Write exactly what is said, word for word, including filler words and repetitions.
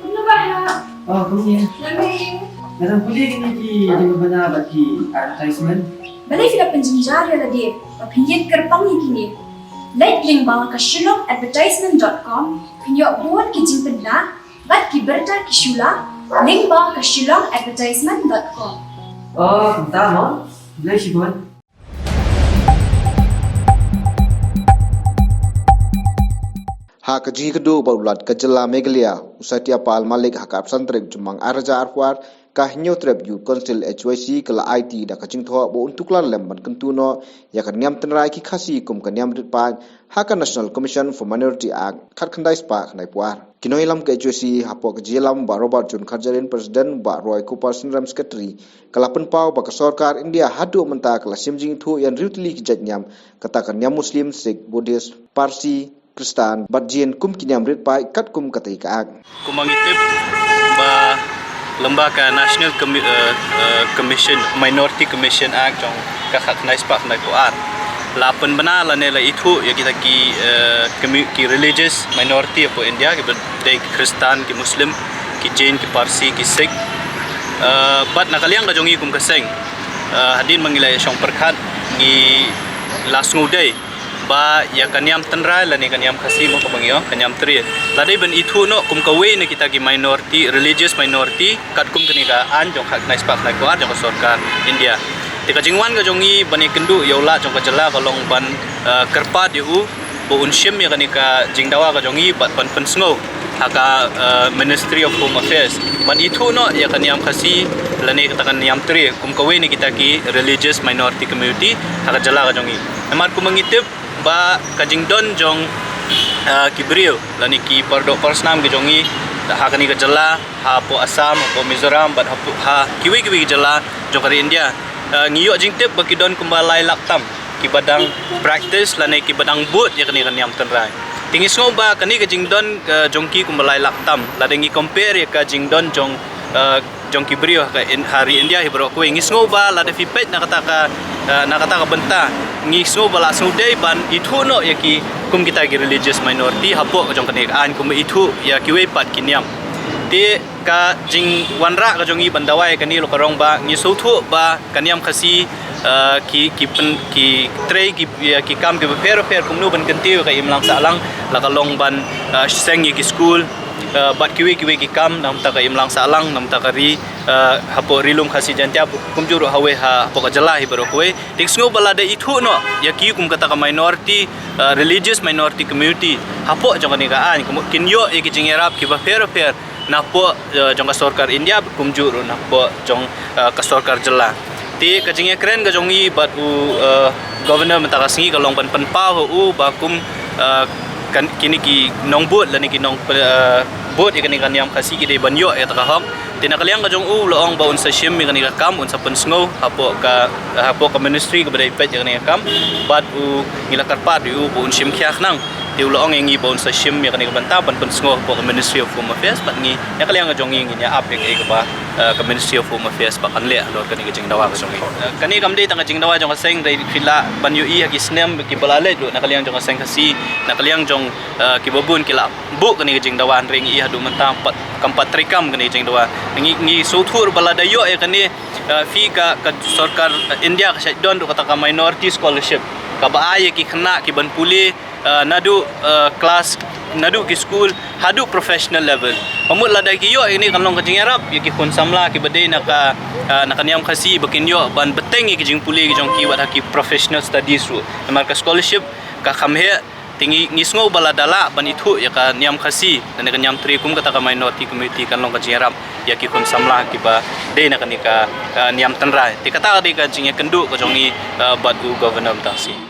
Kumno ba ha? Oh, kumne. Nga dang pule kine ki jingpynbna bad ki advertisement. Balei phi la pynjynjar ïa lade ba phin ïeng kyrpang ïa kine? Leit lyngba ka shillong advertisement dot com, phin ïoh bun ki jingpynbna bad ki bynta ki shu la lyngba ka shillong advertisement dot com. Oh, kumta mo. Balei shibun. Ha ka jingïakynduh bad u Lat ka jylla Meghalaya, u Satya Pal Malik, ha ka arphew san tarik Jymmang ar hajar arphew ar, ka Hynñiewtrep Youth Council, H Y C, ka la aiti da ka jingthoh ba un tuklar lem ban kyntu noh ïa ka niam tynrai ki Khasi kum ka niam rit paid ha ka National Commission for Minority Act khatkhyndai spah khyndaiphew ar. Ki nongïalam ka H Y C hapoh ka jingïalam Bah Robert June Kharjahrin, President, Bah Roy Cooper Synrem, Secretary, ka la pynpaw ba ka sorkar India haduh mynta ka la shim jingithuh ïa hynriew tylli ki jait niam, kata ka niam Muslim, Sikh, Buddhist, Parsi, Khristan bad Jain kum ki niam rit paid katkum ka tarikat. Kumba ngi tip ba lyngba ka National Commi-, eh, eh, Commission, Minority Commission Act jong ka khatkhyndai spah khyndaiphew ar, la pynbna lane la ithuh ïa kita ki, eh, commu-, ki religious minority hapoh India, kiba dei ki Khristan, ki Muslim, ki Jain, ki Parsi, ki Sikh. Eh, bad na ka liang ka jong ngi kum ka seng, eh, hadien ba ngi la ïashong pyrkhat, ngi la sngewdei ba ïa ka niam tynrai lane ka niam Khasi mo, kaba ngi ong ka niam Trai, la dei ban ithuh noh kum kawei na kita ki minority, religious minority, katkum kane ka aiñ jong khatkhyndai spah khyndaiphew ar jong ka sorkar India. Te ka jingwan ka jong ngi ban ïakynduh ïa u Lat jong ka jylla ka long ban, eh, kyrpad ïa u ba un shim ïa kane ka jingdawa ka jong ngi bad ban pynsngew ha ka, eh, Ministry of Home Affairs ban ithuh noh ïa ka niam Khasi lane kata ka niam Trai kum kawei na kita ki religious minority community ha ka jylla ka jong ngi. Namar kumba ngi tip ba ka jingdon jong, ah, ki briew lane ki pardoh parsnam ki jong ngi ha kane ka jylla, hapoh Assam, hapoh Mizoram bad hapoh, ha kiwei kiwei ki jylla jong ka ri India, ah, ngi ïoh jingtip ba ki don kumba lai lak tam kiba dang practice lane kiba dang bud ïa kane ka niam tynrai. Te ngi sngew ba kane ka jingdon, ah, jong ki kumba lai lak tam, lada ngi compare ïa ka jingdon jong, ah, jong ki briew ha ka In-, ha ri India hi baroh kawei. Ngi sngew ba lada phi peit na kata ka, eh, na kata ka bynta, ngi sngew ba la sngewdei ban ithuh noh ïa ki kum kita ki religious minority hapoh ka jong kane ka aiñ kumba ithuh ïa kiwei pat ki niam. Te ka jingwanrah ka jong ngi ban dawa ïa kane la ka long ba ngi sngewthuh ba ka niam Khasi, eh, ki, ki pyn-, ki trei ki, ïa ki kam kiba pher pher kumno ban kyntiew ïa ka imlang sahlang, la ka long ban, eh, seng ïa ki skul, eh, bad kiwei kiwei ki kam na bynta ka imlang sahlang, na bynta ka ri, eh, hapoh Ri Lum Khasi Jaiñtia, kumjuh ruh hawei ha, hapoh ka jylla hi baroh kawei. Te ngi sngew ba lada ithuh noh ïa ki kum kata ka minority, eh, religious minority community hapoh jong kane ka aiñ, kin ïoh ïa ki jingïarap kiba pher pher napoh, eh, jong ka sorkar India, kumjuh ruh napoh jong, eh, ka sorkar jylla. Te ka jingïakren ka jong ngi bad u, eh, Governor mynta ka sngi ka long ban pynpaw ha u ba kum, eh, kan, kine ki nongbud lane ki nong, eh, bud ïa kane ka niam Khasi ki dei ban ïoh ïa kata ka hok. Te na ka liang ka jong u la ong ba un sa shim ïa kane ka kam, un sa pynsngew hapoh ka, hapoh ka ministry kaba dei peit ïa kane ka kam. Bad u ngi la kyrpad ïa u ba un shim khia khnang. Te u la ong ïa ngi ba un sa shim ïa kane ka bynta ban pynsngew hapoh ka Ministry of Home Affairs, bad ngi na ka liang ka jong ngi ngin ïa ap ïa kaei kaba, eh, ka Ministry of Home Affairs ba kan leh halor kane ka jingdawa ka jong ngi. Eh, kane kam dei tang ka jingdawa jong ka seng, dei phi lah ban ïohi ha ki snem kiba la leit ruh na ka liang jong ka seng Khasi, na ka liang jong, eh, kiba bun ki la buh kane ka jingdawa, hynrei ngi ïohi haduh mynta pat kam pat treikam kane ka jingdawa. Ngi, ngi sngewthuh ba lada ïoh ïa kane, eh, phi ka, ka sorkar, eh, India ka shait don ruh kata ka minority scholarship kaba ai ïa ki khynnah ki ban pule, eh, naduh, eh, klas, naduh ki skul haduh professional level. Ka mut lada ki ïoh ïa kane kan long ka jingïarap ïa ki khun samla kiba dei na ka, eh, na ka niam Khasi ba kin ïoh ban bteng ïa ki jingpule ki jong ki wat ha ki professional studies ruh. Namar ka scholarship ka kham heh, te ngi, ngi sngew ba lada lah ban ithuh ïa ka niam Khasi lane ka niam Trai kum kata ka minority community kan long ka jingïarap ïa ki khun samla kiba dei na kane ka, eh, niam tynrai. Te kata ka dei ka jingïakynduh ka jong ngi, eh, bad u Governor mynta ka sngi.